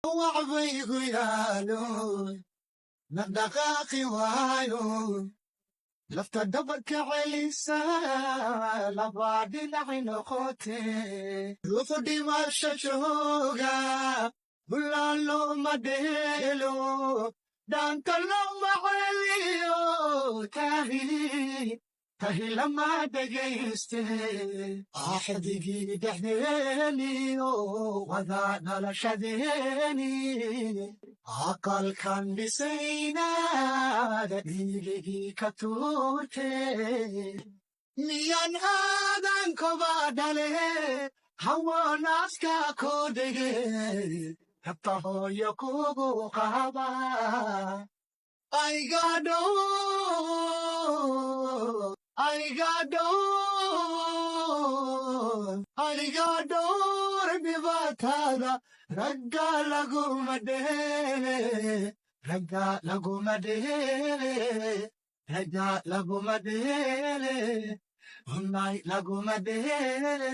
Wacbaygu yaalo, dhaqdhaqaaqi waayo, lafta dhabarka celisa, labaa dhinaci noqote, ruuxu dhimasha jooga bulaalo ma dheelo, dhaanta looma celiyo, tahi tahi lama dhegayste. Axdigii dhexdeeniyo wada dhalashadeeni, aqalkan dhisaynaada dhiigigii ka tuurte. Miyan aadan koba dhale, hawanaaska koo dhege, habta hooyo kugu qaba aygadho ayga dhowr dhibaatada. Ragga laguma dheele, ragga laguma dheele, ragga laguma dheele, wallahi laguma dheele.